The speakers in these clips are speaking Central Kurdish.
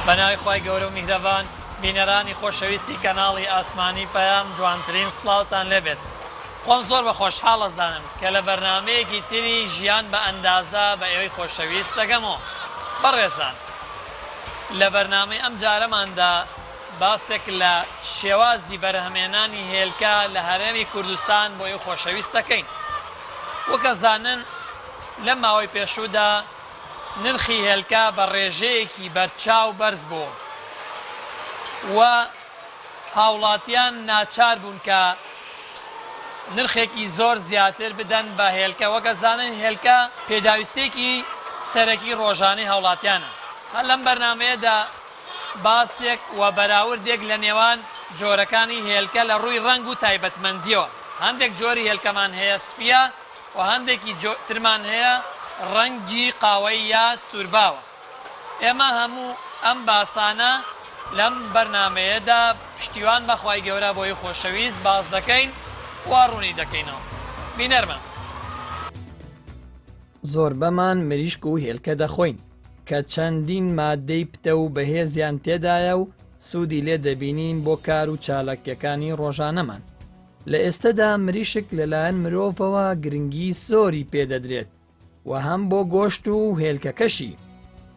بەناوی خوای گەورە و میهرەبان بینەرانی خۆشەویستی کەناڵی ئاسمانی پەیام جوانترین سڵاوتان لێبێت خۆم زۆر بە خۆشحاڵ ئەزانم کە لە بەرنامەیەکی تری ژیان بە ئەندازە بە ئێوەی خۆشەویست دەگەمەوە بەڕێزان لە بەرنامەی ئەم جارەماندا باسێک لە شێوازی بەرهەمێنانی هێلکە لە هەرێمی کوردستان بۆ ئێوەی خۆشەویست دەکەین وەک ئەزانن لەم ماوەی پێشوودا نرخی هێلکە بە ڕێژەیەکی بەرچاو بەرز بوو و هاوڵاتیان ناچار بوون کە نرخێکی زۆر زیاتر بدەن بە هێلکە، وەک ئەزانن هێلکە پێداویستیەکی سەرەکی ڕۆژانەی هاوڵاتیانە. هەر لەم بەرنامەیەدا باسێک و بەراوردێک لە نێوان جۆرەکانی هێلکە لە ڕووی ڕەنگ و تایبەتمەندیەوە، هەندێک جۆری هێلکەمان هەیە سپیە و هەندێکی ترمان هەیە ڕەنگی قاوەیی یا سوورباوە. ئێمە هەموو ئەم باسانە لەم بەرنامەیەدا پشتیوان بە خوای گەورە بۆی خۆشەویست باس دەکەین و ڕوونی دەکەینەوە. بینەرمان. زۆربەمان مریشک و هێلکە دەخۆین کە چەندین ماددەی پتەو و بەهێزیان تێدایە و سوودی لێ دەبینین بۆ کار و چالاکیەکانی ڕۆژانەمان. لە ئێستەدا مریشک لەلایەن مرۆڤەوە گرنگی زۆری پێدەدرێت و هەم بۆ گۆشت و هێلکەکەشی.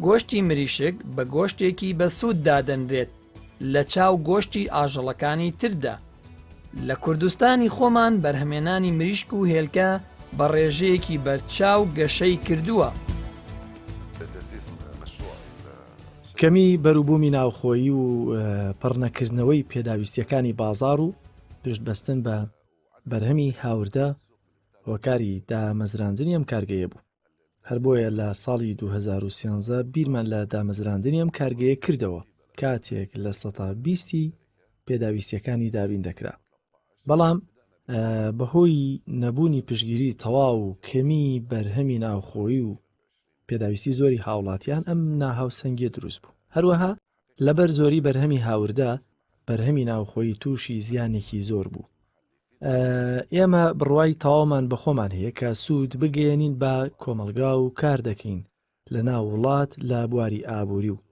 گۆشتی مریشک بە گۆشتێکی بەسوود دادەنرێت لە چاو گۆشتی ئاژەڵەکانی تردا. لە کوردستانی خۆمان بەرهەمێنانی مریشک و هێلکە بە ڕێژەیەکی بەرچاو گەشەی کردووە. کەمی بەروبوومی ناوخۆیی و پڕنەکردنەوەی پێداویستییەکانی بازاڕ و پشتبەستن بە بەرهەمی هاوردە هۆکاری دامەزراندنی ئەم کارگەیە بوو. هەر بۆیە لە ساڵی 2013 بیرمان لە دامەزراندنی ئەم کارگەیە کردەوە کاتێک لە سەتا بیستی پێداویستیەکانی دابین دەکرا. بەڵام بەهۆی نەبوونی پشتگیری تەواو و کەمی بەرهەمی ناوخۆیی و پێداویستی زۆری هاوڵاتیان ئەم ناهاوسەنگیە دروست بوو. هەروەها لەبەر زۆری بەرهەمی هاوردە، بەرهەمی ناوخۆیی تووشی زیانێکی زۆر بوو. ئێمە بڕوای تەواومان بە خۆمان هەیە کە سوود بگەیەنین بە کۆمەڵگا و کار دەکەین لە ناو وڵات لە بواری ئابووری و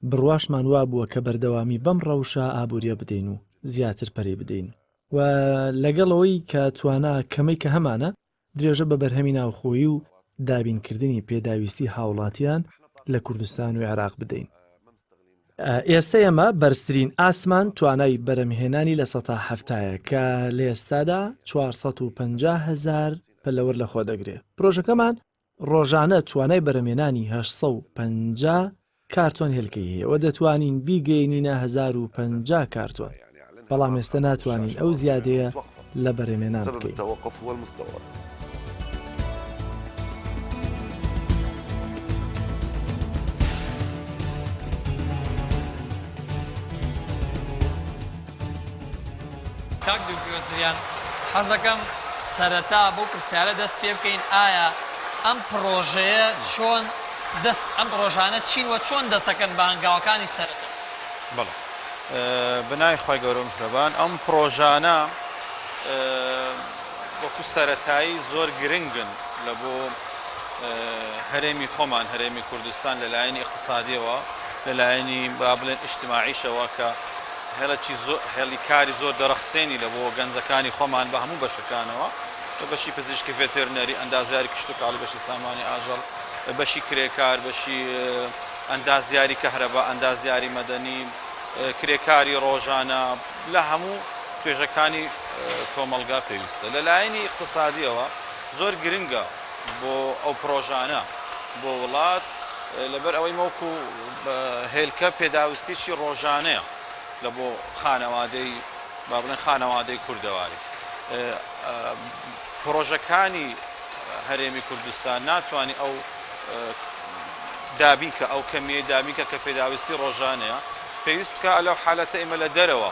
بڕواشمان وابووە کە بەردەوامی بەم ڕەوشە ئابووریە بدەین و زیاتر پەرەی بدەین و لەگەڵ ئەوەی کە توانا کەمەی کە هەمانە درێژە بە بەرهەمی ناوخۆیی و دابینکردنی پێداویستی هاوڵاتیان لە کوردستان و عێراق بدەین. ئێستە ئێمە بەرزترین ئاستمان توانای بەرەمهێنانی لە سەتا حەفتایە کە لە ئێستادا 450 هەزار پەلەوەر لەخۆ دەگرێ. پرۆژەکەمان ڕۆژانە توانای بەرەمێنانی 850 کارتۆن هێلکەی هەیە و دەتوانین بیگەیەنینە 1050 کارتۆن، بەڵام ئێستە ناتوانین ئەو زیادەیە لە بەرەمێنان بکەین. کاک دکتۆر زریان حەزەکەم سەرەتا بەو پرسیارە دەست پێ بکەین ئایا ئەم پڕۆژەیە چۆن دەست ئەم پڕۆژانە چین و چۆن دەستەکەن بە هەنگاوەکانی سەرەتا؟ بەڵێ بە ناوی خوای گەورە و میهرەبان ئەم پڕۆژانە وەکو سەرەتایی زۆر گرنگن لە بۆ هەرێمی خۆمان هەرێمی کوردستان لە لایەنی ئیقتسادیەوە لە لایەنی با بڵێن ئیجتماعیشەوە کە هێڵێکی زۆر هێڵی کاری زۆر دەڕەخسێنی لە بۆ گەنجەکانی خۆمان بە هەموو بەشەکانەوە بە بەشی پزیشکی ڤێتێرنەری ئەندازیاری کشتوکاڵی بەشی سامانی ئاژەڵ بەشی کرێکار بەشی ئەندازیاری کەهرەبا ئەندازیاری مەدەنی کرێکاری ڕۆژانە لە هەموو توێژەکانی کۆمەڵگا پێویستە لە لایەنی ئیقتسادیەوە زۆر گرنگە بۆ ئەو پرۆژانە بۆ وڵات لەبەر ئەوەی مەوکو هێلکە پێداویستیی ڕۆژانەیە لە بۆ خانەوادەی با بڵێن خانەوادەی کوردەواری پرۆژەکانی هەرێمی کوردستان ناتوانانی ئەو دابینکە ئەو کەمیەی دابینکە کە پێداویستی ڕۆژانەیە پێویست بکە لەو حالەتە ئێمە لە دەرەوە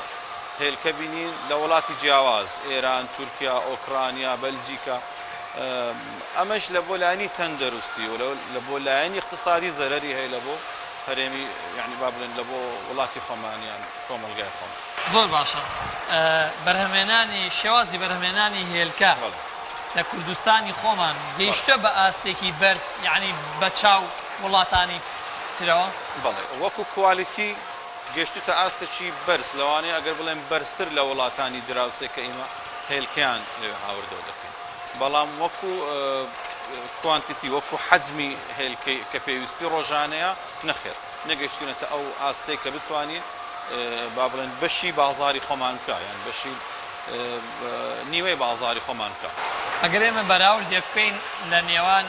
هێلکە بینین لە وڵاتی جیاواز ئێران تورکیا ئۆکرانیا بەلجیکا ئەمەش لە بۆ لایەنی تەندەروستی و لە بۆ لایەنی اقتصادی زەرەری هەیە لە بۆ هەرێمی یعنی با بڵێن لە بۆ وڵاتی خۆمان یان کۆمەڵگای خۆمان. زۆر باشە بەرهەمێنانی شێوازی بەرهەمێنانی هێلکە لە کوردستانی خۆمان گەیشتە بە ئاستێکی بەرز یعنی بە چاو وڵاتانی. ترەوە؟ بەڵێ وەکو quality گەشتوتە ئاستێکی بەرز لەوانەیە ئەگەر بڵێم بەرزتر لە وڵاتانی دراوسێ کە ئیمە هێلکەیان لەوێ هاوردەوە دەکەین بەڵام وەکو quantity وەکو حەجمی هێلکەی کە پێویستی ڕۆژانەیە نەخێر نەگەشتوینەتە ئەو ئاستەی کە بتوانین با بڵێن بەشی بازاری خۆمان بکە یان بەشی نیوەی بازاری خۆمان بکە. ئەگەر ئێمە بەراوردێک بکەین لە نێوان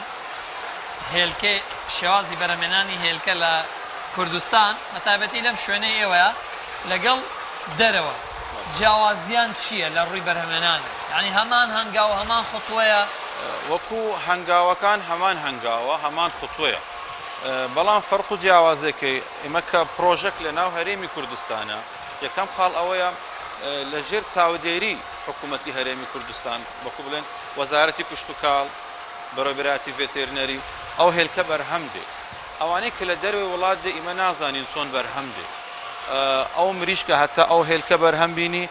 هێلکەی شێوازی بەرهەمهێنانی هێلکە لە کوردستان بە تایبەتی لەم شوێنەی ئێوەیە لەگەڵ دەرەوە جیاوازیان چییە لە ڕووی بەرهەمهێنانەوە یانی هەمان هەنگاو هەمان خوتوەیە؟ وەکو هەنگاوەکان هەمان هەنگاوە هەمان خوتوەیە بەڵام فەرق و جیاوازێکەی ئێمە کە پرۆژەک لە ناو هەرێمی کوردستانە یەکەم خاڵ ئەوەیە لە ژێر چاودێری حکوومەتی هەرێمی کوردستان وەکو بڵێن وەزارەتی کشتوکاڵ بەڕێوەبەرایەتی ڤێتێرنەری ئەو هێلکە بەرهەم دێ ئەوانەی کە لە دەرەوەی وڵات دێ ئیمە نازانین چۆن بەرهەم دێ ئەو مریشکە هەتا ئەو هێلکە بەرهەم بینی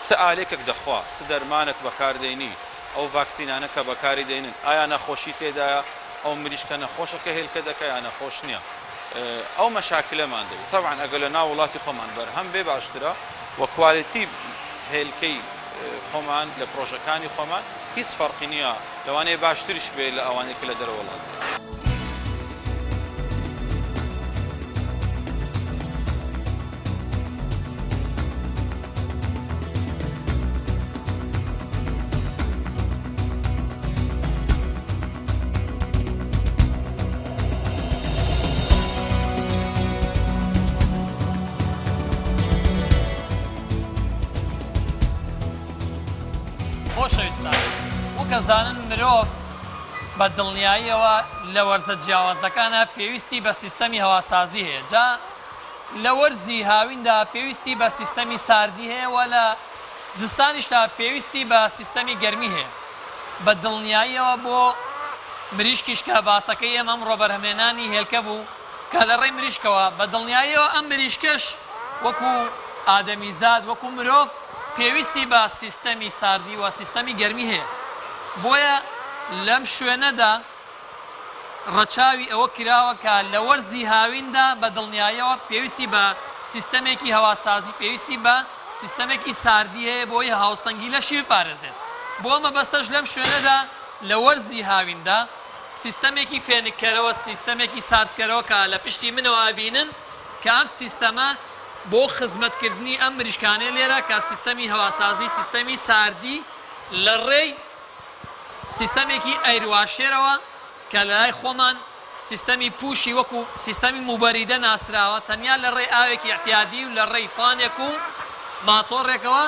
چ ئالێکێک دەخوا چ دەرمانێک بەکار دێنی ئەو ڤاکسینانە کە بەکاری دێنن ئایا نەخۆشی تێدایە ئەو مریشکە نەخۆشە کە هێلکە دەکا یا نەخۆش نییە ئەو مەشاکلەمان دەبێت تەبعەن ئەگەر لە ناو وڵاتی خۆمان بەرهەم بێ باشترە و quality هێلکەی خۆمان لە پرۆژەکانی خۆمان هیچ فەرقی نییە لەوانەیە باشتریش بێ لە ئەوانەی کە لە دەرەوە وڵات دێن. خۆشەویستان وەک ئەزانن مرۆڤ بە دڵنیاییەوە لە وەرزە جیاوازەکانە پێویستی بە سیستەمی هەواسازی هەیە جا لە وەرزی هاویندا پێویستی بە سیستەمی ساردی هەیە و لە زستانیشدا پێویستی بە سیستەمی گەرمی هەیە بە دڵنیاییەوە بۆ مریشکیش کە باسەکەی ئێمە ئەمڕۆ بەرهەمهێنانی هێلکە بوو کە لە ڕێی مریشکەوە بە دڵنیاییەوە ئەم مریشکەش وەکو ئادەمیزاد وەکو مرۆڤ پێویستی بە سیستەمی ساردی و سیستەمی گەرمی هەیە بۆیە لەم شوێنەدا ڕەچاوی ئەوە کراوە کە لە وەرزی هاویندا بە دڵنیاییەوە پێویستی بە سیستەمێکی هەواسازی پێویستی بە سیستەمێکی ساردی هەیە بۆی هاوسەنگی لەشی بپارێزێت بۆ مەبەستەش لەم شوێنەدا لە وەرزی هاویندا سیستەمێکی فێنککەرەوە سیستەمێکی ساردکەرەوە کە لە پشتی منەوە ئەبینن کە ئەم سیستەمە بۆ خزمەتکردنی ئەم مریشکانەیە لێرە کە سیستەمی هەواسازی سیستەمی ساردی لە ڕێی سیستەمێکی air washer ەوە کە لەلای خۆمان سیستەمی پوشی وەکو سیستەمی موبەریدە ناسراوە تەنیا لە ڕێی ئاوێکی ئیعتیادی و لە ڕێی fan ێک و ماتۆڕێکەوە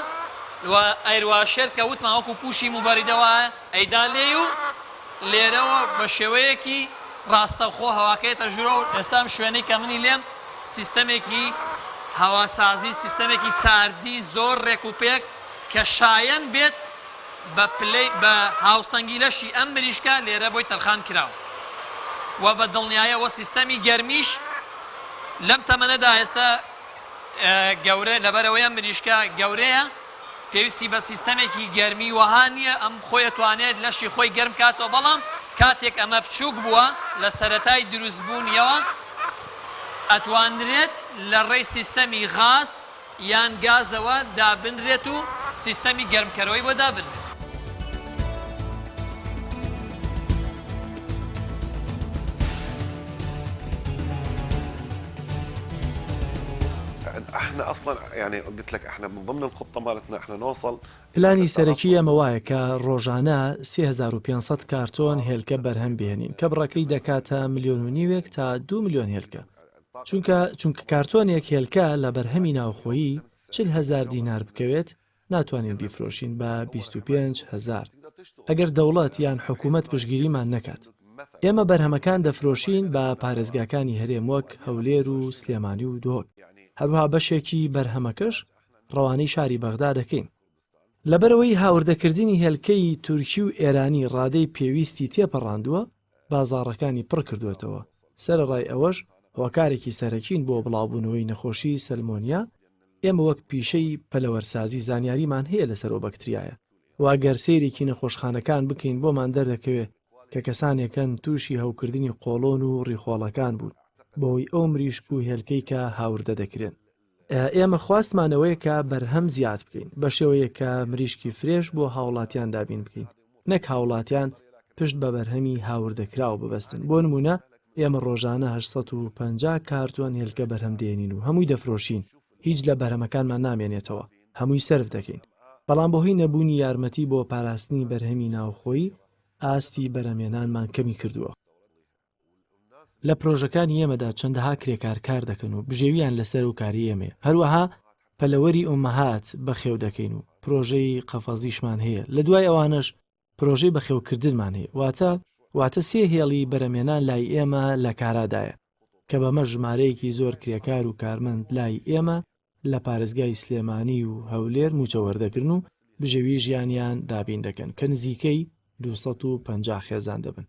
و air washer کە وتمان وەکو پوشی موبەریدە وایە ئەیدا لێی و لێرەوە بە شێوەیەکی ڕاستەوخۆ هەواکە یەتە ژوورەوە و ئێستا ئەم شوێنەی کە منی لێم سیستەمێکی هەواسازی سیستەمێکی ساردی زۆر ڕێک و پێک کە شایەن بێت بە پلەی بە هاوسەنگی لەشی ئەم مریشکە لێرە بۆی تەرخان کراوە و بە دڵنیایەوە سیستەمی گەرمیش لەم تەمەنەدا ئێستا گەورە لەبەرەوەی ئەم مریشکە گەورەیە پێویستی بە سیستەمێکی گەرمی وەها نییە ئەم خۆی ئەتوانێت لەشی خۆی گەرم کاتەوە بەڵام کاتێک ئەمە بچووک بووە لە سەرەتای دروستبوونیەوە ئەتوانرێت لە ڕێی سیستەمی غاز یان گازەوە دابنرێت و سیستەمی گەرمکەرەوەی بۆ دابنرێت. پلانی سەرەکی ئێمە وایە کە ڕۆژانە 3500 کارتۆن هێلکە بەرهەم بهێنین کە بڕەکەی دەکاتە ملیۆن و نیوێک تا دو ملیۆن هێلکە. چونکە چونکە کارتۆنێک هێلکە لە بەرهەمی ناوخۆیی 40 هەزار دینار بکەوێت ناتوانین بیفرۆشین بە 25 هەزار ئەگەر دەوڵەت یان حکوومەت پشتگیریمان نەکات. ئێمە بەرهەمەکان دەفرۆشین بە پارێزگاکانی هەرێم وەک هەولێر و سلێمانی و دهۆک، هەروەها بەشێکی بەرهەمەکەش ڕەوانەی شاری بەغدا دەکەین. لەبەرئەوەی هاوردەکردنی هێلکەی تورکی و ئێرانی ڕادەی پێویستی تێپەڕاندووە، بازاڕەکانی پڕکردووەتەوە، سەرەڕای ئەوەش هۆکارێکی سەرەکین بۆ بڵاوبوونەوەی نەخۆشی سەلمۆنیا، ئێمە وەک پیشەی پەلەوەرسازی زانیاریمان هەیە لەسەر ئەو بەکتریایە و ئەگەر سەیرێکی نەخۆشخانەکان بکەین بۆمان دەردەکەوێت کە کەسانێک هەن تووشی هەوکردنی قۆڵۆن و ڕیخۆڵەکان بوون. بەهۆی ئەو مریشک و هێلکەی کە هاوردە دەکرێن. ئێمە خواستمان ئەوەیە کە بەرهەم زیاد بکەین، بە شێوەیەک کە مریشکی فرێش بۆ هاوڵاتیان دابین بکەین، نەک هاوڵاتیان پشت بە بەرهەمی هاوردەکراو ببەستن، بۆ نموونە ئێمە ڕۆژانە 850 کارتۆن هێلکە بەرهەم دێنین و هەمووی دەفرۆشین، هیچ لە بەرهەمەکانمان نامێنێتەوە، هەمووی سەرف دەکەین. بەڵام بەهۆی نەبوونی یارمەتی بۆ پاراستنی بەرهەمی ناوخۆیی، ئاستی بەرهەمهێنانمان کەمی کردووە. لە پرۆژەکانی ئێمەدا چەندەها کرێکار کار دەکەن و بژێویان لەسەر ئەو کاری ئێمەیە، هەروەها پەلەوەری ئومەهات بەخێو دەکەین و پرۆژەی قەفەزیشمان هەیە، لە دوای ئەوانەش پرۆژەی بەخێوکردنمان هەیە، واتە واتە سێ هێڵی بەرەمێنان لای ئێمە لە کارادایە، کە بەمەش ژمارەیەکی زۆر کرێکار و کارمەند لای ئێمە لە پارێزگای سلێمانی و هەولێر مووچە وەردەگرن و بژێوی ژیانیان دابین دەکەن کە نزیکەی 250 خێزان دەبن.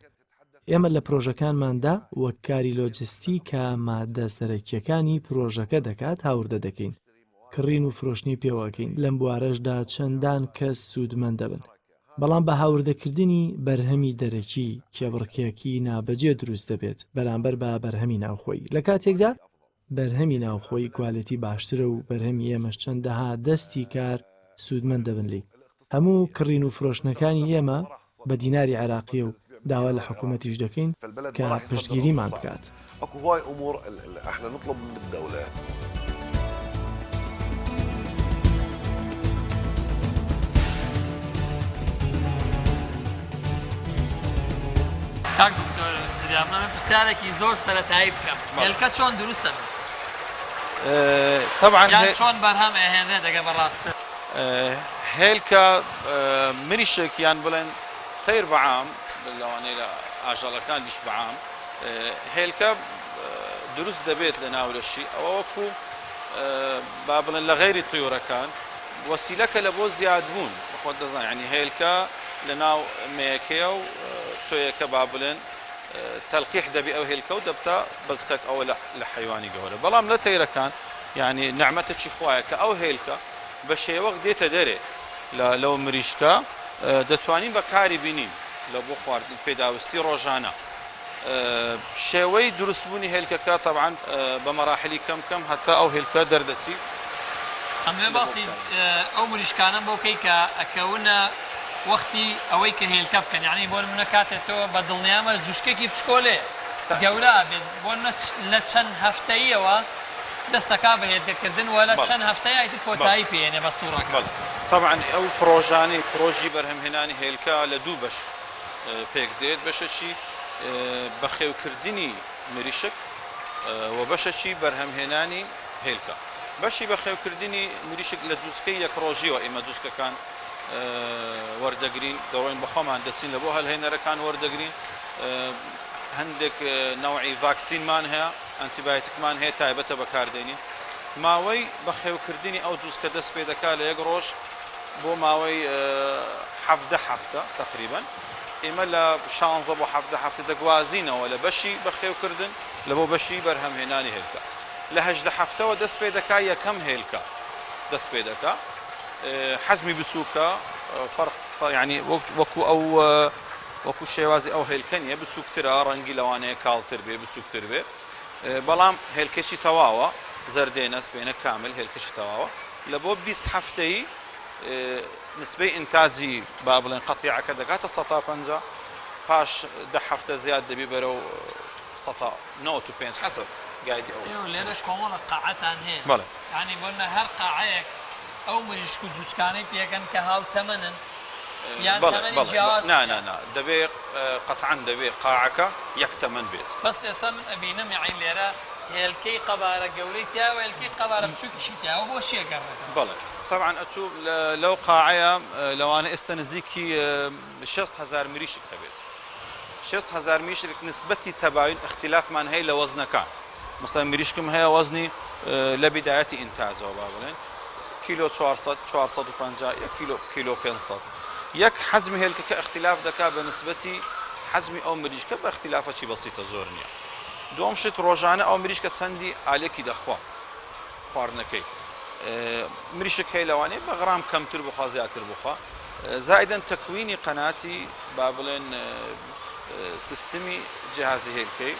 ئێمە لە پرۆژەکانماندا وەک کاری لۆجستی کە ماددە سەرەکییەکانی پرۆژەکە دەکات هاوردە دەکەین، کڕین و فرۆشتنی پێوە ئەکەین، لەم بوارەشدا چەندان کەس سوودمەند دەبن، بەڵام بە هاوردەکردنی بەرهەمی دەرەکی کێبڕکێکی نابەجێ دروست دەبێت بەرامبەر بە بەرهەمی ناوخۆیی، لە کاتێکدا بەرهەمی ناوخۆیی کوالێتی باشترە و بەرهەمی ئێمەش چەندەها دەستی کار سوودمەند دەبن لێی. هەموو کڕین و فرۆشتنەکانی ئێمە بە دیناری عێراقییە و داوا لە حکوومەتیش دەکەین کە پشتگیریمان بکات. کاک دکتۆر زریاب من پرسیارێکی زۆر سەرەتایی بکەم هێلکە چۆن دروست دەبێت طبعا یان چۆن بەرهەم ئەهێنرێت ئەگەر بەڕاستتر هێلکە مریشک یان بڵێن تەیر بەعام لەوانەیە لە ئاژەڵەکانیش بەعام هێلکە دروست دەبێت لە ناو لەشی ئەوە وەکو با بڵێن لە غەیری طیورەکان وەسیلەکە لە بۆ زیادبوون خۆت دەزان یعنی هێلکە لە ناو مێیەکەیە و تۆیەکە با بڵێن تەلقیح دەبی ئەو هێلکە و دەبتە بەزکەک ئەوە لە حەیوانی گەورە بەڵام لە تەیرەکان یعنی نەعمەتەکی خوایە کە ئەو هێلکە بە شێوەک دێتە دەرێ لە لەو مریشکە دەتوانین بەکاری بینین لە بۆ خواردن پێداویستی ڕۆژانە شێوەی دروستبوونی هێلکەکە تەبعەن بە مەراحلی کەم کەم هەتا ئەو هێلکە دەردەچی. ئەمەوێ باسی ئەو مریشکانەم بۆ بکەی کە ئەکەونە وەختی ئەوەی کە هێلکە بکەن یانی بۆ نمونە کاتێ تۆ بە دڵنیامە جوشکێکی بچکۆلەیە گەورە ئەبێت بۆ نمونە لە چەند هەفتەییەوە دەست دەکا بە هێلکە کردن وە لە چەند هەفتەیە ئیتر کۆتایی پێ یەنێ بە سوڕەکە. بەڵێ تەبعەن ئەو پڕۆژانەی پڕۆژی بەرهەمهێنانی هێلکە لە دوو بەش پێک دێت، بەشەکی بەخێوکردنی مریشک و بەشەکی بەرهەمهێنانی هێلکە. بەشی بەخێوکردنی مریشک لە جوچکەی یەک ڕۆژیەوە ئێمە جوچکەکان وەردەگرین، دەڕۆین بەخۆمان دەچین لە بۆ هەلهێنەرەکان وەردەگرین، هەندێک نەوعی ڤاکسینمان هەیە، ئەنتیبایۆتیکمان هەیە تایبەتە بەکاردێنین. ماوەی بەخێوکردنی ئەو جوچکە دەست پێدەکات لە یەک ڕۆژ بۆ ماوەی 17 هەفتە تەقریبەن ئێمە لە شانزە بۆ 17 هەفتە دەگوازینەوە لە بەشی بەخێوکردن لە بۆ بەشی بەرهەمهێنانی هێلکە لە 18 هەفتەوە دەست پێ دەکا یەکەم هێلکە دەست پێ دەکا حەزمی بچووکە فەرق یعنی وەکو ئەو وەکو شێوازی ئەو هێلکە نییە بچووکترە ڕەنگی لەوانەیە کاڵتر بێ بچووکتر بێ بەڵام هێلکەکی تەواوە زەردێنە سپێنە کامل هێلکەکی تەواوە لە بۆ 20 هەفتەی نسبەی ئینتاجی با بڵێن قەتیعەکە دەگاتە سەتا 50 پاش دە هەفتە زیاد دەبی بەرەو سەتا 95 حەسەب گایدی ئەو ئێوە لێرە کۆمەڵە قاعەتان هەیە بەڵێ یانی بۆ نمونە هەر قاعەیەک ئەو مریشک و جوجکانەی پێکەن کە هاوتەمەنن یان بەڵێ تەمەنی بەڵێ جیاوازی نا تیا نا نا دەبێ قەتعەن دەبێ قاعەکە یەک تەمەن بێت. بەس ئێستا من ئەبینم یەعنی لێرە هێلکەی قەبارە گەورەی تیایە و هێلکەی قەبارە بچوکیشی تیایە ئەوە بۆ چی ئەگەڕێتەوە؟ بەڵێ تەبعەن ئەتوو لەو قاعەیە لەوانە ئێستا نزیکی 60 هەزار مریشک هەبێت 60 هەزار مریشک نسبەتی تەباین ئیختیلافمان هەیە لە وەزنەکان مەسەلەن مریشکم هەیە وەزنی لە بیدایەتی ئینتاجەوە با بڵێن کیلۆ 400 450 یەک کیلۆ کیلۆ 500 یەک حەجمی هێلکەکە ئیختیلاف دەکا بە نسبەتی حەجمی ئەو مریشکە بە ئیختیلافەکی بەسیتە زۆر نییە دووەم شت ڕۆژانە ئەو مریشکە چەندی ئالێکی دەخوا خواردنەکەی مریشک هەیە لەوانەیە بە غرام کەمتر بخوا زیاتر بخوا زائیدەن تەکوینی قەناتی با بڵێن سیستمی جیهازی هێلکەی.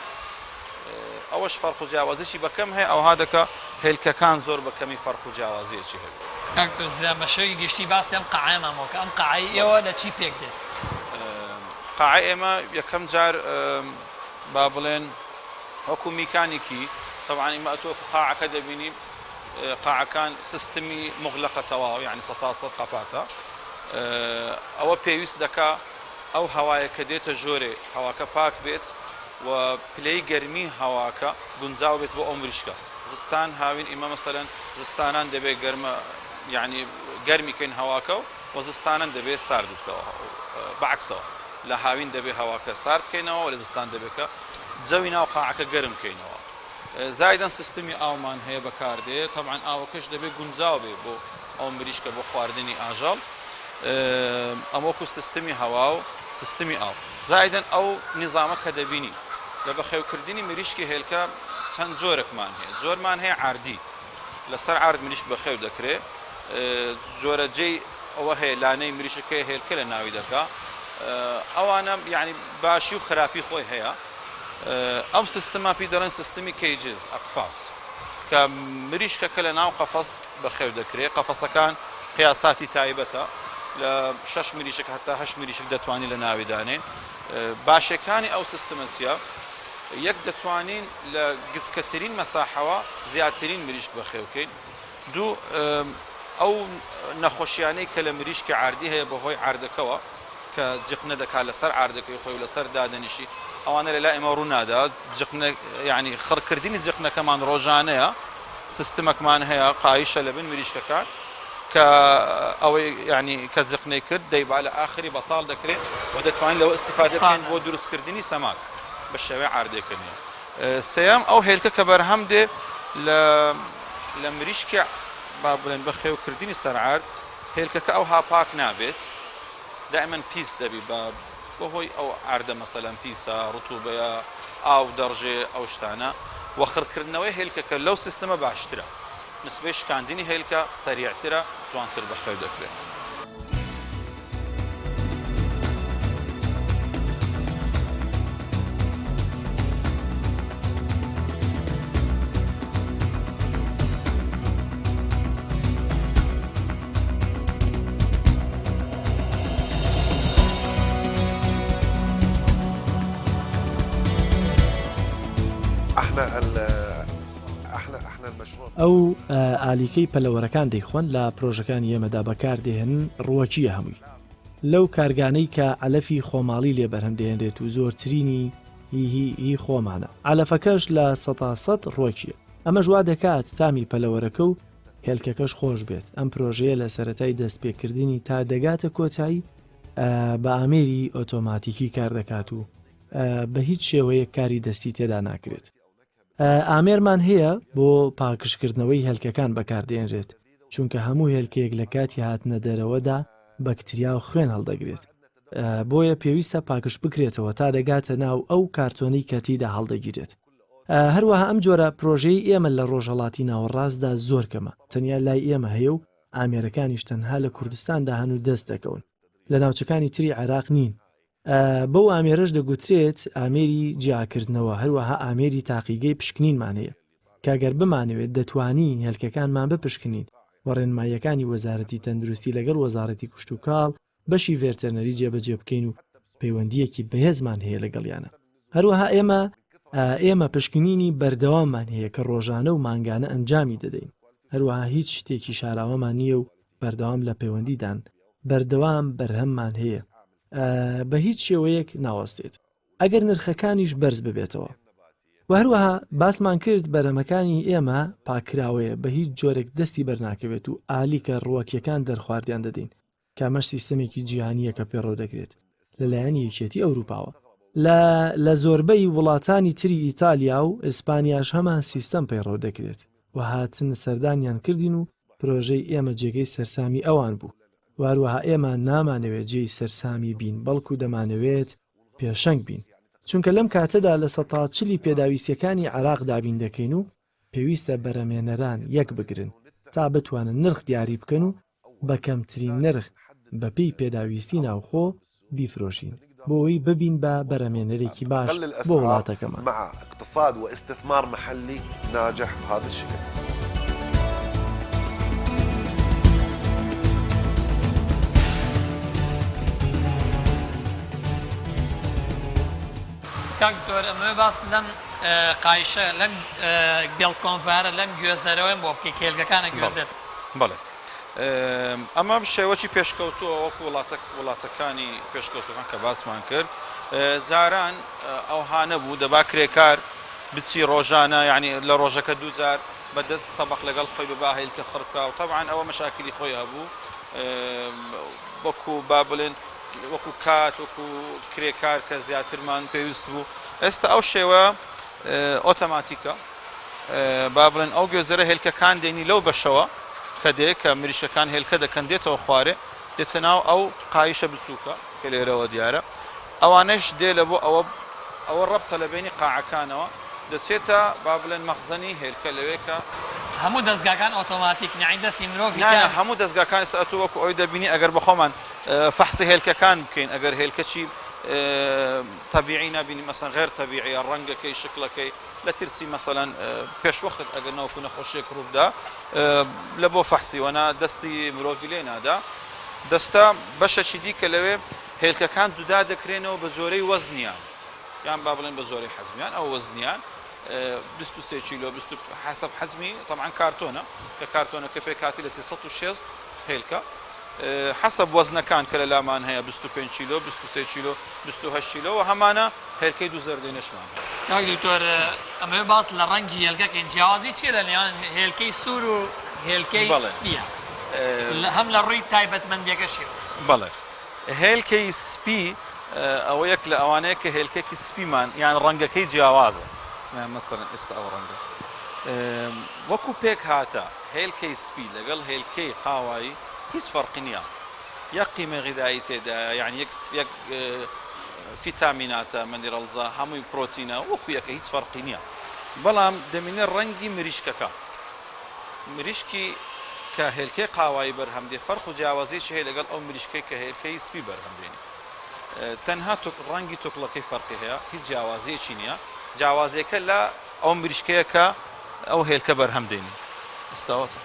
ئەوەش فەرق و جیاوازیی بە کەم هەیە ئەوها دەکا هێلکەکان زۆر بە کەمی فەرق و جیاوازییەکی هەبێ. کاک دکتۆر زریان بە شێوەیەکی گشتی باسی ئەم قاعەیەمان بۆ کە، ئەم قاعەی ئێوە لە چی پێک دێت؟ قاعەی ئێمە یەکەم جار با بڵێن وەکوو میکانیکی تەبعەن ئیمە ئەتۆ وەکوو قاعەکە دەبینی قاعەکان سیستمی موغلەقە تەواو یانی سەتا سەد قەپاتە ئەوە پێویست دەکا ئەو هەوایە کە دێتە ژۆرێ هەواکە پاک بێت و پلەی گەرمی هەواکە گونجاو بێت بۆ ئەو مریشکە زستان هاوین ئیمە مەسەلەن زستانان دەبێ گەرمە یانی گەرمی کەین هەواکە و زستانان دەبێ سارد بکەوە بە عەکسەوە لە هاوین دەبێ هەواکە سارد کەینەوە و لە زستان دەبێ کە جەوی ناو قاعەکە گەرم کەینەوە زایدەن سیستمی ئاومان هەیە بەکاردێ تەبعەن ئاوەکەش دەبێ گونجاو بێ بۆ ئەو مریشکە بۆ خواردنی ئاژەڵ ئەم وەکو سیستمی هەوا و سیستمی ئاو زایدەن ئەو نیزامە کە دەبینی لە بەخێوکردنی مریشکی هێلکە چەند جۆرەکمان هەیە جۆرمان هەیە عاردی لەسەر عارد مریشک بەخێو دەکرێ جۆرە جێی ئەوە هەیە لانەی مریشکەکەی هێلکە لە ناوی دەکا ئەوانە یعنی باشی و خراپی خۆی هەیە ئەم سیستمە پێی دەڵێن سیستمی cages ئەقفاس کە مریشکەکە لە ناو قەفەس بەخێو دەکرێ قەفەسەکان قیاساتی تایبەتە لە شەش مریشک هەتا هەشت مریشک دەتوانین لە ناوی دانێن باشەکانی ئەو سیستمە چییە؟ یەک دەتوانین لە گچکەترین مەساحەوە زیاترین مریشک بەخێوکەین دوو ئەو نەخۆشیانەی کە لە مریشکی عاردی هەیە بەهۆی عاردەکەوە کە جقنە دەکات لەسەر عاردەکەی خۆی و لەسەر دادەنیشی ئەوانە لە لای ئێمە ڕوو نادا جقنە یعنی خڕکردنی جقنەکەمان ڕۆژانەیە سیستمەکمان هەیە قایشە لە بن مریشکەکان کە ئەوەی یعنی کە جقنەی کرد دەیبا لە ئاخری بەتاڵ دەکرێت و دەتوانین لەوە ئیستیفادە بکەین بۆ دروستکردنی سەماد بە شێوەی عاردێکردنی سێیەم ئەو هێلکە کە بەرهەم دێ لە لە مریشکی با بڵێن بەخێوکردنی سەر عەرد هێلکەکە ئەوها پاک نابێت دائیمەن پیس دەبی بە بەهۆی ئەو عەردە مەسەلەن پیسە ڕتوبەیە ئاو دەڕژێ ئەو شتانە وە خڕکردنەوەی هێلکەکە لەو سیستمە باشترە نسبەی شکاندنی هێلکە سەریعترە جوانتر بەخێو دەکرێت. ئەو ئالیکەی پەلەوەرەکان دەیخۆن لە پرۆژەکانی ئێمەدا بەکاردێنن ڕووەکییە هەمووی لەو کارگانەی کە عەلەفی خۆماڵی لێ بەرهەم دێنرێت و زۆرترینی هی هی هی خۆمانە عەلەفەکەش 100% ڕووەکییە ئەمەش وا دەکات تامی پەلەوەرەکە و هێلکەکەش خۆش بێت ئەم پرۆژەیە لە سەرەتای دەستپێکردنی تا دەگاتە کۆتایی بە ئامێری ئۆتۆماتیکی کار دەکات و بە هیچ شێوەیەک کاری دەستی تێدا ناکرێت ئامێرمان هەیە بۆ پاکژکردنەوەی هێلکەکان بەکاردێنرێت چونکە هەموو هێلکەیەک لە کاتی هاتنە دەرەوەدا بەکتریا و خوێن هەڵدەگرێت بۆیە پێویستە پاکژ بکرێتەوە تا دەگاتە ناو ئەو کارتۆنەی کە تێیدا هەڵدەگیرێت هەروەها ئەم جۆرە پرۆژەی ئێمە لە ڕۆژهەڵاتی ناوەڕاستدا زۆر کەمە تەنیا لای ئێمە هەیە و ئامێرەکانیش تەنها لە کوردستاندا هەن و دەست دەکەون لە ناوچەکانی تری عێراق نین بەو ئامێرەش دەگوترێت ئامێری جیاکردنەوە، هەروەها ئامێری تاقیگەی پشکنینمان هەیە، کە گەر بمانەوێت دەتوانین هێلکەکانمان بپشکنین و ڕێنماییەکانی وەزارەتی تەندروستی لەگەڵ وەزاڕەتی کشتوکاڵ بەشی ڤێرتەرنەری جێبەجێ بکەین و پەیوەندییەکی بەهێزمان هەیە لەگەڵیانە. هەروەها ئێمە ئێمە پشکنینی بەردەواممان هەیە کە ڕۆژانە و مانگانە ئەنجامی دەدەین، هەروەها هیچ شتێکی شاراوەمان نییە و بەردەوام لە پەیوەندیدان، بەردەوام بەرهەممان هەیە. بە هیچ شێوەیەک ناوەستێت ئەگەر نرخەکانیش بەرز ببێتەوە و هەروەها باسمان کرد بەرەمەکانی ئێمە پاکراوەیە بە هیچ جۆرێک دەستی بەرناکەوێت و ئالیکە ڕوەکیەکان دەرخواردیان دەدەین کە ئەمەش سیستەمێکی جیهانیە کە پێڕەو دەکرێت لەلایەن یەکێتی ئەوروپاوە لە لە زۆربەی وڵاتانی تری ئیتالیا و ئیسپانیاش هەمان سیستەم پەیڕەو دەکرێت و هاتن سەردانیان کردین و پرۆژەی ئێمە جێگەی سەرسامی ئەوان بوو و هەروەها ئێمە نامانەوێت جێی سەرسامی بین بەڵکو دەمانەوێت پێشەنگ بین چونکە لەم کاتەدا لە سەتا چلی پێداویستیەکانی عێراق دابین دەکەین و پێویستە بەرەمێنەران یەک بگرن تا بتوانن نرخ دیاری بکەن و بە کەمترین نرخ بەپێی پێداویستی ناوخۆ بیفرۆشین بۆ ئەوەی ببین بە بەرهەمهێنەرێکی باش بۆ وڵاتەکەمان. کاک دکتۆر ئەمەوێ باس لەم قایشە لەم belt conveyor ە لەم گوێزەرەوەم بۆ بکەی کە هێلکەکانە گوێزێت. بەڵێ ئەمە شێوەکی پێشکەوتووە وەکو وڵاتە وڵاتەکانی پێشکەوتوەکان کە باسمان کرد جاران ئەوها نەبوو دەبا کرێکار بچی ڕۆژانە یعنی لە ڕۆژەکە دووجار بە دەست تەبق لەگەڵ خۆی ببا هێلکە خڕ بکا و تەبعەن ئەوە مەشاکلی خۆی هەبوو وەکو با بڵێن وەکو کات وەکو کرێکار کە زیاترمان پێویست بوو ئێستا ئەو شێوە ئۆتەماتیکە با بڵێن ئەو گوێزەرە هێلکەکان دێنی لەو بەشەوە کە دێ کە مریشکەکان هێلکە دەکەن دێتەوە خوارێ دێتە ناو ئەو قایشە بچووکە کە لێرەوە دیارە ئەوانەش دێ لە بۆ ئەوە ئەوە ڕەبتە لە بینی قاعەکانەوە دەچێتە با بڵێن مەخزەنی هێلکە لەوێ کە هەموو دەزگاکان ئۆتۆماتیکن یانی دەستی مرۆڤی نا تیا نا هەموو دەزگاکان ئێستا ئەتوو وەکو ئەوەی دەبینی ئەگەر بەخۆمان فەحسی هێلکەکان بکەین ئەگەر هێلکەچی تەبیعی نبینی مەسەن غێر تەبیعیە ڕەنگەکەی شکڵەکەی لە ترسی مەسەلەن پێشوەخت ئەگەر ناوکو نەخۆشیەک ڕووبدا لە بۆ فەحسی وەنا دەستی مرۆڤی لێ نادا دەستە بەشەکی دیکە لەوێ هێلکەکان جودا دەکرێنەوە بە جۆرەی وەزنیان یان با بڵێن بە جۆرەی حەجمیان ئەو وەزنیان 23 کیلۆ 20 حسب حەجمی طبعا کارتۆنە کە کارتۆنەکە پێکهاتی لە 360 هێلکە حەسەب وەزنەکان کە لە لامان هەیە 25 کیلۆ 23 کیلۆ 28 کیلۆ و هەمانە هێلکەی دوو زەردێنەشمان هەیە. کاک دکتۆر ئەمەوێ باس لە ڕەنگی هێلکە کەین جیاوازی چیە لە نێوان هێلکەی سوور و هێلکەی بەڵێ. سپیە هەم لە ڕووی تایبەتمەندیەکەشیەوە؟ بەڵێ هێلکەی سپی ئەوە یەک لە ئەوانەیە کە هێلکەکی سپیمان یان ڕەنگەکەی جیاوازە مەسەلەن ئێستا ئەو ڕەنگە وەکو پێکهاتە هێلکەی سپی لەگەڵ هێلکەی قاوایی هیچ فەرقی نییە یەک قیمەی غیدایی تێدایە یعنی یەک یەک فیتامیناتە minerals ە هەمووی پرۆتینە وەکو یەکە هیچ فەرقی نییە بەڵام دەمینێ ڕەنگی مریشکەکە مریشکی کە هێلکەی قاوایی بەرهەم دێ فەرق و جیاوازیی هەیە لەگەڵ ئەو مریشکەی کە هێلکەی سپی بەرهەم دێنی تەنها ڕەنگی توکڵەکەی فەرقی هەیە هیچ جیاوازیەکی نییە جیاوازیەکە لە ئەو مریشکەیە کە ئەو هێلکە بەرهەم دێنی ئێستاوەتە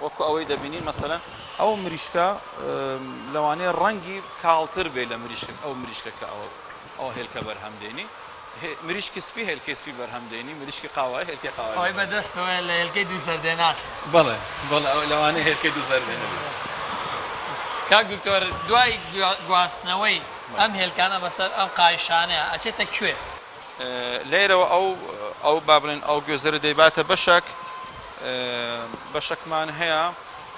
وەکو ئەوەی دەبینین مەسەلەن ئەو مریشکە لەوانەیە ڕەنگی کاڵتر بێ لە مریشک ئەو مریشکە کە ئەو ئەو هێلکە بەرهەم دێنی مریشکی سپی هێلکەی سپی بەرهەم دێنی مریشکی قاوای هێلکەی قاوای ئەوەی بەدەستەوەیە لە هێلکەی دوو زەردێ ناچێت. بەڵێ بەڵێ ئەو لەوانەیە هێلکەی دوو زەردێ نەبێت. کاک دکتۆر دوای گواستنەوەی ئەم هێلکانە بەسەر ئەم قایشانەیە ئەچێتە کوێ؟ لێرەوە ئەو ئەو با بڵێن ئەو گوێزەرە دەیباتە بەشەک بەشەکمان هەیە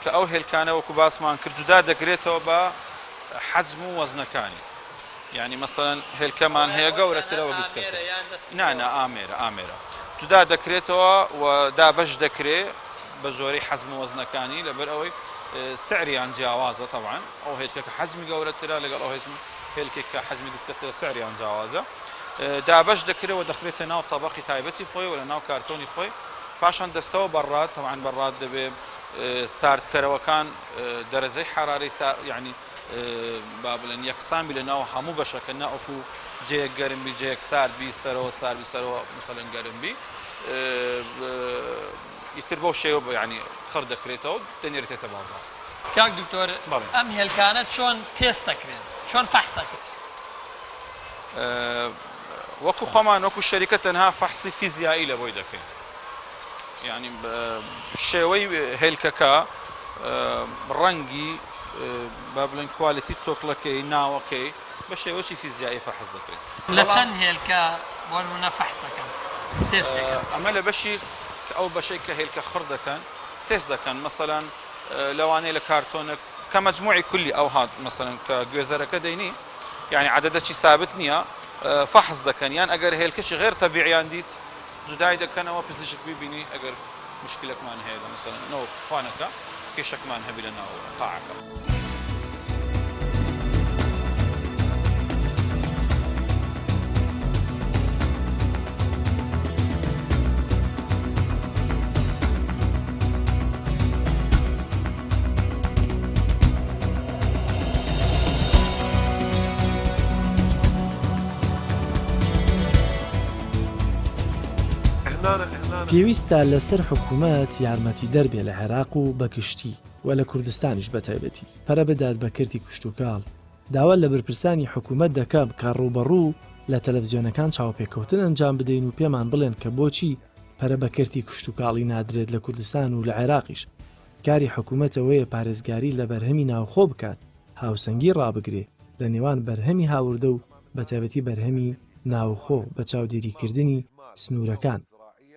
کە ئەو هێلکانە وەکو باسمان کرد جودا دەکرێتەوە بە حەجم و وەزنەکانی یعنی مەسەلەن هێلکەمان هەیە گەورەترە وە گچکەتر نا نا ئامێرە ئامێرە جودا دەکرێتەوە و دابەش دەکرێ بە زۆرەی حەجم و وەزنەکانی لەبەر ئەوەی سعریان جیاوازە تەبعەن ئەو هێلکە کە حەجمی گەورەترە لەگەڵ ئەو هێلکێک کە حەجمی گچکەترە سعریان جیاوازە دابەش دەکرێت و دەخرێتە ناو تەبەقی تایبەتی خۆی و لە ناو کارتۆنی خۆی پاشان دەستەوە بەڕات تەبعەن بەڕات دەبێ ساردکەرەوەکان دەرەجەی حرارەی یعنی با بڵێن یەکسان بی لە ناو هەموو بەشەکە نە ئەوکو جێیەک گەرم بی جێیەک سارد بی سەرەوە سارد بی سەرەوە مەسەلەن گەرم بی ئیتر بەو شێوە یعنی خڕ دەکرێتەوە دەنێرێتە بازاڕ. کاک دکتۆر بەڵێ. ئەم هێلکانە چۆن تێست دەکرێن چۆن فەحس ئەکرێن؟ وەکو خۆمان وەکو شەریکە تەنها فەحسی فیزیایی لە بۆی دەکەین یعنی شێوەی هێلکەکە ڕەنگی با بڵێن quality تۆکڵەکەی ناوەکەی بە شێوەی فیزیایی فەحس دەکرێت. لە چەند هێلکە بۆ نمونە فەحسەکەن تێستێکەن؟ ئەمە لە بەشی ئەو بەشەی کە هێلکە خڕ دەکەن تێست دەکەن مەسەلەن لەوانەیە لە کارتۆنێک کە مەجموعی کولی ئەوها مەسەلەن کە گوێزەرەکە دەینی یعنی عەدەدەکی سابت نییە فەحس دەکەن یان ئەگەر هێلکەکی غێر تەبیعیان دیت جودای دەکەنەوە پزیشک بیبینی ئەگەر مشکلەکمان هەیە لە مەسەلەن نەوەک خوانەکە کێشەکمان هەبی لە ناو قاعەکە. پێویستە لەسەر حکومەت یارمەتیدەر بێ لە عێراق و بە گشتی و لە کوردستانیش بە تایبەتی پەرە بدات بە کەرتی کشتوکاڵ، داوا لە بەرپرسانی حکومەت دەکەم کە ڕووبەڕوو لە تەلەفزیۆنەکان چاوپێکەوتن ئەنجام بدەین و پێمان بڵێن کە بۆچی پەرە بە کەرتی کشتوکاڵی نادرێت لە کوردستان و لە عێراقیش. کاری حکومەت ئەوەیە پارێزگاری لە بەرهەمی ناوخۆ بکات، هاوسەنگی ڕابگرێ لە نێوان بەرهەمی هاوردە و بەتایبەتی بەرهەمی ناوخۆ بە چاودێریکردنی سنوورەکان.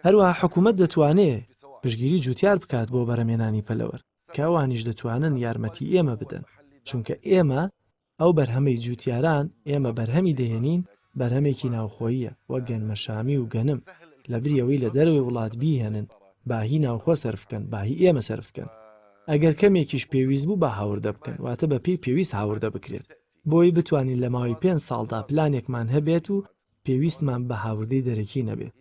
هەروەها حکومەت دەتوانێ پشتگیری جوتیار بکات بۆ بەرهەمهێنانی پەلەوەر کە ئەوانیش دەتوانن یارمەتی ئێمە بدەن، چونکە ئێمە ئەو بەرهەمەی جوتیاران ئێمە بەرهەمی دەهێنین بەرهەمێکی ناوخۆییە وەک گەنمەشامی و گەنم، لەبری ئەوەی لە دەرەوەی وڵات بیهێنن با هی ناوخۆ سەرف بکەن، با هی ئێمە سەرف بکەن. ئەگەر کەمێکیش پێویست بوو با هاوردە بکەن، واتە بەپێی پێویست هاوردە بکرێت. بۆی بتوانین لە ماوەی پێنج ساڵدا پلانێکمان هەبێت و پێویستمان بە هاوردەی دەرەکی نەبێت.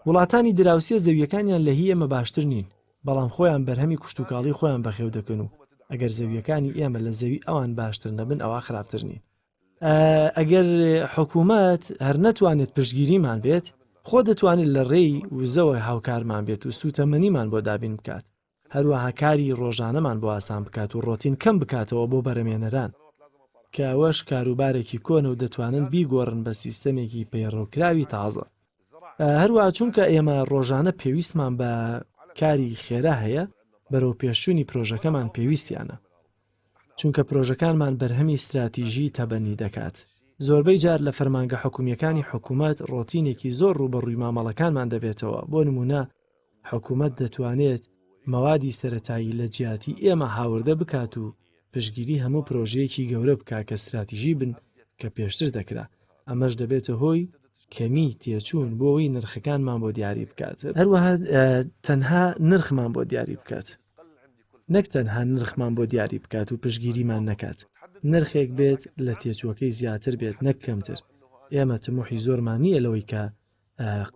وڵاتانی دراوسێ زەوییەکانیان لە هی ئێمە باشتر نین، بەڵام خۆیان بەرهەمی کوشتوکاڵی خۆیان بەخێو دەکەن و ئەگەر زەوییەکانی ئێمە لە زەوی ئەوان باشتر نەبن ئەوا خراپتر نین. ئەگەر حکوومەت هەر نەتوانێت پشتگیریمان بێت، خۆ دەتوانێت لە ڕێی وزەوە هاوکارمان بێت و سووتەمەنیمان بۆ دابین بکات. هەروەها کاری ڕۆژانەمان بۆ ئاسان بکات و ڕۆتین کەم بکاتەوە بۆ بەرەمێنەران، کە ئەوەش کاروبارێکی کۆنە و دەتوانن بیگۆڕن بە سیستەمێکی پەیڕەوکراوی تازە. هەروەها چونکە ئێمە ڕۆژانە پێویستمان بە کاری خێرا هەیە، بەرەوپێشچوونی پرۆژەکەمان پێویستیانە. چونکە پرۆژەکانمان بەرهەمی ستراتیژی تەبەنی دەکات. زۆربەی جار لە فەرمانگە حکومییەکانی حکومەت ڕۆتینێکی زۆر ڕووبەڕووی مامەڵەکانمان دەبێتەوە، بۆ نموونە حکومەت دەتوانێت مەوادی سەرەتایی لە جیاتی ئێمە هاوردە بکات و پشتگیری هەموو پرۆژەیەکی گەورە بکا کە ستراتیژی بن کە پێشتر دەکرا، ئەمەش دەبێتە هۆی کەمی تێچوون بۆ ئەوەی نرخەکانمان بۆ دیاری بکات. هەروەها تەنها نرخمان بۆ دیاری بکات. نەک تەنها نرخمان بۆ دیاری بکات و پشتگیریمان نەکات، نرخێک بێت لە تێچووەکەی زیاتر بێت نەک کەمتر، ئێمە تموحی زۆرمان نییە لەوەی کە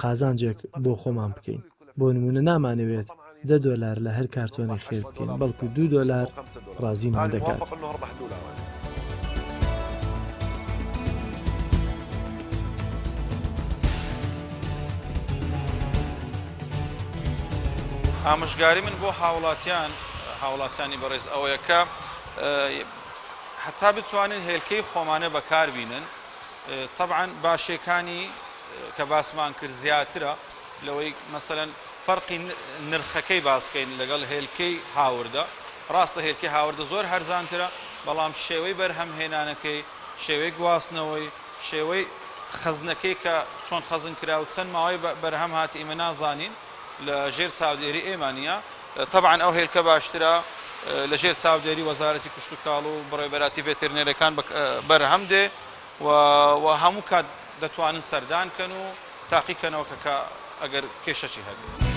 قازانجێک بۆ خۆمان بکەین، بۆ نموونە نامانەوێت دە دۆلار لە هەر کارتۆنێک خێر بکەین، بەڵکو دوو دۆلار ڕازیمان دەکات. ئامۆژگاری من بۆ هاوڵاتیان هاوڵاتیانی بەڕێز ئەوەیە کە هەتا بتوانن هێلکەی خۆمانە بەکاربینن تەبعەن باشیەکانی کە باسمان کرد زیاترە لەوەی مەسەلەن فەرقی نرخەکەی باسکەین لەگەڵ هێلکەی هاوردە ڕاستە هێلکەی هاوردە زۆر هەرزانترە بەڵام شێوەی بەرهەمهێنانەکەی شێوەی گواستنەوەی شێوەی خەزنەکەی کە چۆن خەزن کرا و چەند ماوەی بەرهەم هات ئیمە نازانین لە ژێر چاودێری ئێمە نییە تەبعەن ئەو هێلکە باشترە لە ژێر چاودێری وەزارەتی کشتوکاڵ و بەڕێوەبەراتی ڤێتێرنێرەکان بەرهەم دێ و هەموو کات دەتوانن سەردان کەن و تاقی کەنەوە کە کە ئەگەر کێشەکی هەبێ.